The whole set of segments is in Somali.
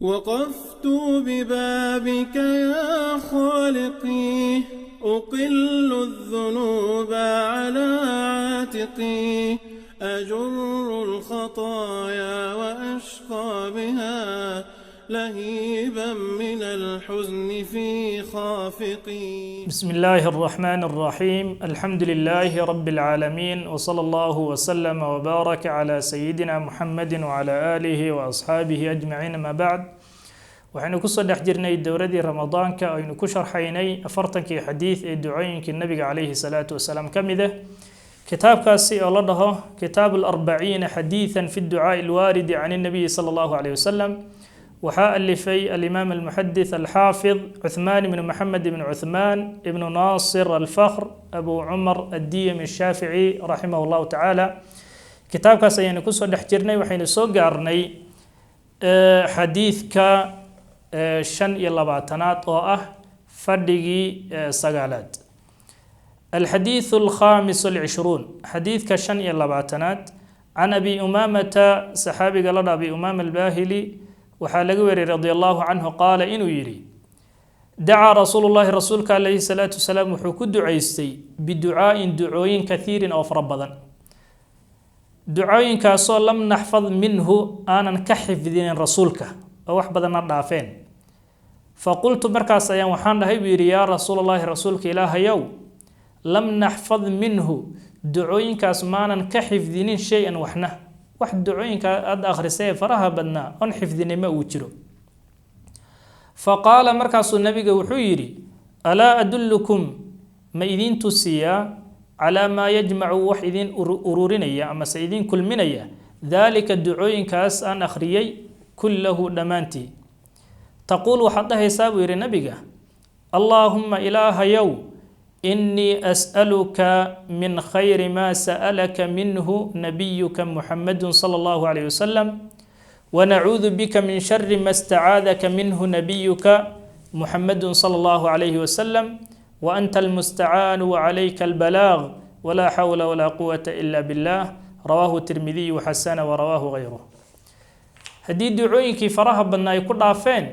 وقفت ببابك يا خالقي، أقل الذنوب على عاتقي، أجر الخطايا وأشقى بها لهيبا من الحزن في خافقي. بسم الله الرحمن الرحيم، الحمد لله رب العالمين، وصلى الله وسلم وبارك على سيدنا محمد وعلى آله وأصحابه أجمعين، ما بعد. Waxaynu kusoo dhex jirnay dowladii Ramadaanka, aynu ku sharxaynay 40kii xadiid ee ducooyinkii Nabiga calayhi salaatu wasalaam ka mid ah, kitaabkaasi oo la dhaho Kitaabu alarbaciina xadiidan fi ducaai alwaaridi can innabiyi sala allahu calayh wasalam. Waxaa alifay alimaam almuxadith alxaafid Cuthmaan ibnu Maxamed ibnu Cuthmaan ibnu Naasir Alfakhr, Abu Cumar Addiyami Ashaafici, raximah llahu tacaala. Kitaabkaas ayaynu kusoo dhex jirnay. Waxaynu soo gaarnay xadiidka 25aad oo ah fadhigii sagaalaad. الحديث 25، xadiidka 25aad، can Abi Umaamata, saxaabiga la dha Abi Umaama Albaahili, waxaa laga weriyay, radi allahu canhu, qaala inuu yidhi: dacaa rasuulu llahi, rasuulka calayhi salaatu wasalaam wuxuu ku ducaystay, biducaa'in, ducooyin, kathiirin, oo fara badan, ducooyinkaasoo lam naxfad minhu, aanan ka xifdinin rasuulka, oo wax badanna dhaafeen. Faqultu, markaas ayaan waxaan dhahay, buu yidhi, yaa rasuul allahi, rasuulka Ilaahayow, lam naxfad minhu, ducooyinkaas maanan ka xifdinin, shay-an, waxna, wax ducooyinka aada akhrisay ee faraha badnaa oon xifdinay ma uu jiro. Fa qaala, markaasuu nabiga wuxuu yidhi: alaa adullukum, ma idiin tusiyaa, calaa maa yajmacu, wax idiin ururinaya amase idiin kulminaya, daalika, ducooyinkaas aan akhriyey, kullahu, dhammaantii? Taquul, waxaad dhahaysaa, buu yidhi nabiga, allaahumma, Ilaahayow, innii as'aluka min khayri maa sa'alaka minhu nabiyuka Muxamadu sala allahu calayh wasalam, wanacuudu bika min shari ma stacaadaka minhu nabiyuka Muxamadu sala allahu calayhi wasalam, wa anta almustacaanu wacalayka albalaag, walaa xawla walaa quwata ila billah. Rawaahu Tirmidiyu xasana warawaahu gayruh. Haddii ducooyinkii faraha badnaa ay ku dhaafeen,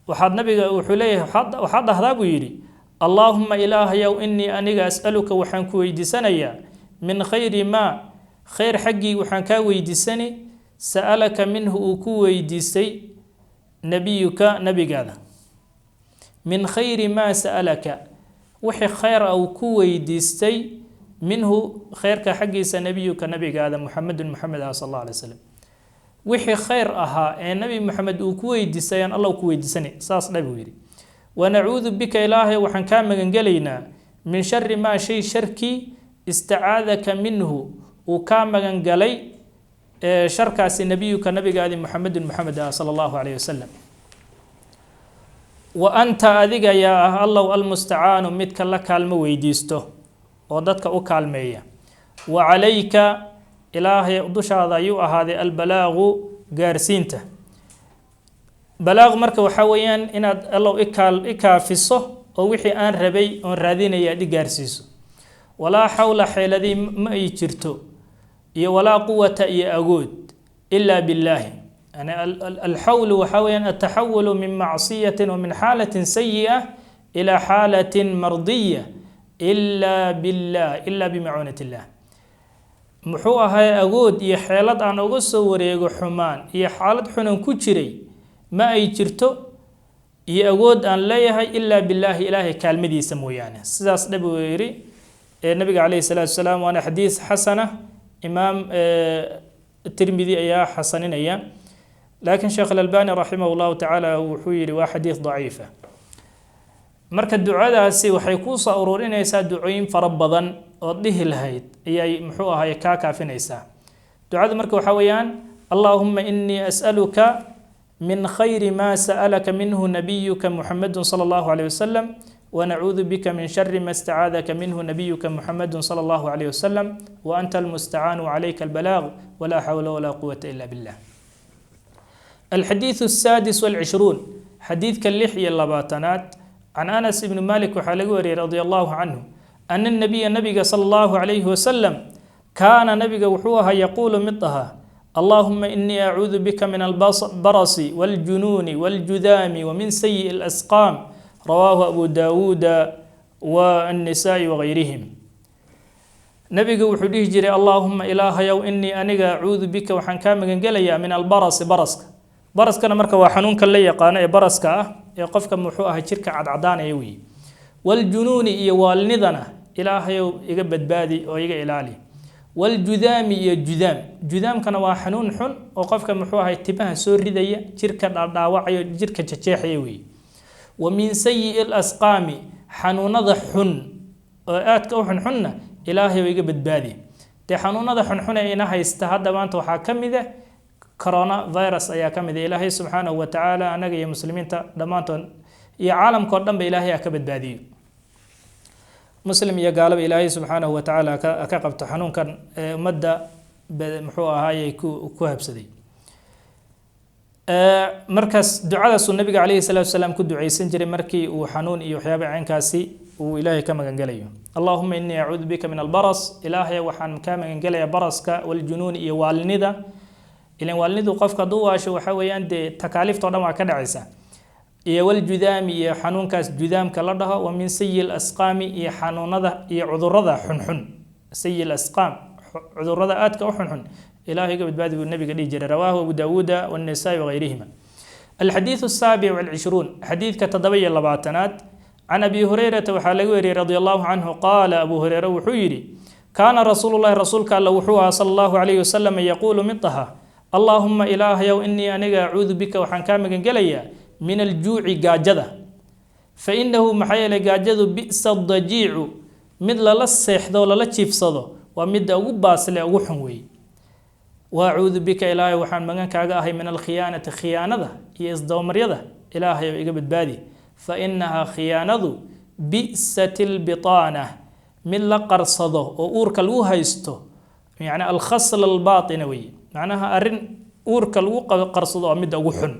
waxaad nabiga wuxuu leeyahay, waxaad dhahdaa, buu yidhi, allaahuma, Ilaahayow, innii, aniga, as'aluka, waxaan ku weydiisanayaa, min khayri maa, khayr xaggii waxaan kaa weydiisani, sa'alaka minhu, uu ku weydiistay, nabiyuka, nabigaada. Min khayri maa sa'alaka, wixii khayr a uu ku weydiistay, minhu, khayrka xaggiisa, nabiyuka, nabigaada, Muxamedun, Muxamed ah, sal alla alay slam. Wixii khayr ahaa ee Nabi Maxamed uu ku weydiistay ayaan Allah ku weydiisanay, saas dha, buu yidhi. Wanacuudu bika, Ilaahay waxaan kaa magangelaynaa, min shari maa, shay sharkii, istacaadaka minhu, uu kaa magangalay sharkaasi, nabiyuka, nabigaadi, Muxamedun, Muxamed ah, sala allahu calayh wasalam. Wa anta, adiga yaa ah, Allow, almustacaanu, midka la kaalmo weydiisto oo dadka u kaalmeeya. Wa calayka, Ilaahay dushaada ayuu ahaaday, albalaagu, gaarsiinta. Balaaq marka waxaa weeyaan inaad, Allow, i kaafiso oo wixii aan rabay oon raadinaya aad i gaarsiiso. Walaa xawla, xeeladii ma ay jirto, iyo walaa quwata, iyo agood, ilaa billaahi. Yani alxawlu waxaa weeyaan ataxawulu min macsiyatin wa min xaalatin sayi'a ilaa xaalatin mardiya, ilaa billah, ilaa bimacuunat illah. Muxuu ahay, agood iyo xeelad aan uga soo wareego xumaan iyo xaalad xunan ku jiray ma ay jirto, iyo awood aan leeyahay, ilaa billaahi, Ilaahay kaalmadiisa mooyaane. Sidaas dhab uu yidhi nabiga calayhi salaatu wasalaam. Waana xadiis xasana, Imaam Tirmidi ayaa xasaninaya, laakiin Sheekh Alalbani raximah llahu tacaala wuxuu yidhi waa xadiis daciifa. Marka ducadaasi waxay kuu soo ururinaysaa ducooyin fara badan ood dhihi lahayd ayay, muxuu ahay, kaa kaafinaysaa ducada. Marka waxaa weeyaan: allaahuma inii as'aluka min khayri maa sa'alaka minhu nabiyuka Muxamadu sala allahu calayh wasalam, wanacuudu bika min shari ma stacaadaka minhu nabiyuka Muxamadu sala allahu calayh wasalam, wa anta almustacaanu calayka albalaag, walaa xawla walaa quwata ila billah. الحديث 26، xadiidka 26aad، can Anas ibni Malik waxaa laga wariyay, radia allahu canhu, ana nabiya, nabiga, sala allahu calayhi wasalam, kaana, nabiga wuxuu ahaa, yaquulu, mid ahaa, Allahuma inii acuudu bika min albarasi waljunuuni waljudaami wamin sayi'i alasqaam. Rawaahu Abu Daawuuda waannisaai wagayrihim. Nabiga wuxuu dhihi jiray: Allaahuma, Ilaahayow, inii aniga acuudu bika, waxaan kaa magangelayaa, min albarasi, baraska. Baraskana marka waa xanuunka la yaqaano ee baraska ah ee qofka muxuu ahay jirka cadcadaanaya weeye. Waljunuuni, iyo waalnidana Ilaahayow iga badbaadi oo iga ilaali. Waljudaami, iyo judaam. Judaamkana waa xanuun xun oo qofka muxuu ahay timaha soo ridaya, jirka dhaadhaawacayo, jirka jejeexaya weeye. Wa min sayi'i alasqaami, xanuunada xun oo aadka u xunxunna Ilaahayow iga badbaadi. Dee xanuunada xunxun ee ina haysta hadda maanta waxaa ka mid ah coronavirus ayaa ka mid ah. Ilaahay subxaanahu wa tacaala anaga iyo muslimiinta dhammaantood iyo caalamkao dhan ba Ilaahay ha ka badbaadiyo. Muslim iyo gaalaba Ilaahay subxaanahu wa tacaala ka qabto xanuunkan ee ummadda muxuu ahaayey ku habsaday. Markaas ducadaasuu nabiga calayhi salaatu wasalaam ku ducaysan jiray markii uu xanuun iyo waxyaaba caynkaasi uu Ilaahay ka magangelayo. Allahuma inii acuudu bika min albaras, Ilaahay waxaan kaa magangelayaa baraska, waljunuun, iyo waalnida. Ilan waalnidu qofka hadduu waasho waxa weeyaan dee takaaliiftoo dhan waa ka dhacaysa. Iyo waljudaami, iyo xanuunkaas judaamka la dhaho. Wa min sayi lasqaami, iyo xanuunada iyo cudurada xunxun. Sayi lasqaam, cudurada aadka u xunxun Ilaahay ga badbaadi buu nabiga dhihi jiray. Rawaahu Abu Daawuuda والنسائي وغيرهما. الحديث 27، xadiidka 27aad. Can Abi Hurayrata waxaa laga weriyey رضي الله عنه qaala, Abu Hureyre wuxuu yidhi: kaana rasuulu llahi, rasuulka Alla wuxuu ahaa صلى الله عليه وسلم يقول mid aha: Allaahuma, Ilaahayow, inii aniga acuudu bika, waxaan kaa magangelayaa, min aljuuci, gaajada. Fa inahu, maxaa yeelay gaajadu, بئس الضجيع, mid lala seexdo lala jiifsado waa midda ugu baasle ugu xun weeye. Wa acuudu bika, Ilaahay waxaan magan kaaga ahay, min alkhiyaanati, khiyaanada iyo isdabamaryada Ilaahay oo iga badbaadi. Fa inahaa, khiyaanadu, بئست البطانة, mid la qarsado oo uurka lagu haysto, yacni الخصلة الباطنة weeye. Macnaha arrin uurka lagu qarsado waa midda ugu xun.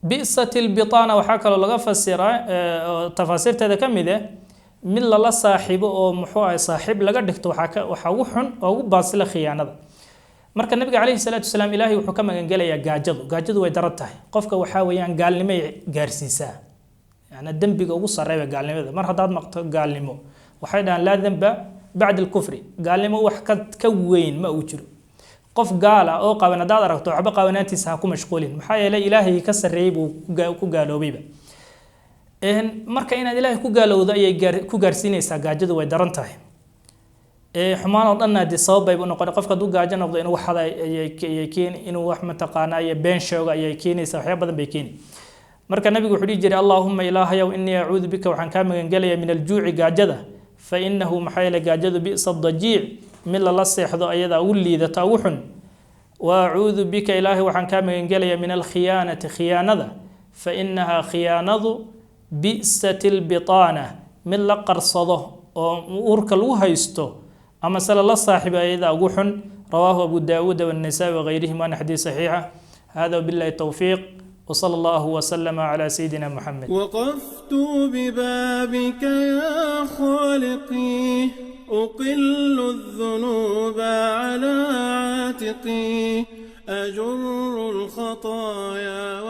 بئست البطانة waxaa kaloo laga fasiraa tafaasiirteeda ka mid eh mid lala saaxiibo oo muxuu ahay saaxiib laga dhigto waxaa ugu xun oo ugu baasila khiyaanada. Marka nabiga calayhi salaatu wasalaam Ilaahay wuxuu ka magangelayaa gaajadu. Gaajadu way daran tahay. Qofka waxaa weeyaan gaalnimay gaarsiisaa, yani dembiga ugu sarreeya gaalnimada. Mar haddaad maqto gaalnimo, waxay dhahaan لا ذنب بعد الكفر. Gaalnimo wax ka weyn ma uu jiro. Qof gaala oo qaban haddaad aragto, waxba qaawanaantiisa ha ku mashquulin, maxaa yeelay Ilaahay ka sarreeyey buu ku gaaloobayba. Marka inaad Ilaahay ku gaalowdo ayay ku gaarsiinaysaa. Gaajadu way daran tahay. Xumaan oo dhanna dee sabab bayba u noqon. Qofka hadduu gaajo noqdo, inuu wax hada ayay keeni, inuu wax mataqaanaa iyo been sheego ayay keenaysaa, waxyaaba badan bay keeni. Marka nabigu wuxuu dhihi jiray: Allaahuma, Ilaahayow, inii acuudu bika, waxaan kaa magangelayaa, min aljuuci, gaajada. Fa inahu, maxaa yeelay gaajadu, بئس الضجيع, mid lala seexdo ayadaa ugu liidata ugu xun. Wa acuudu bika, Ilaahay waxaan kaa magangelayaa, min alkhiyaanati, khiyaanada. Fa inahaa, khiyaanadu, بئست البطانة, mid la qarsado oo uurka lagu haysto ama se lala saaxiibo ayadaa ugu xun. Rawaahu Abu Daawuuda والنسائي وغيرهم, waana xadiis saxiixa. Hada وبالله التوفيق وصلى الله وسلم على سيدنا محمد. وقفت ببابك يا خالقي، أقل الذنوب على عاتقي، أجر الخطايا.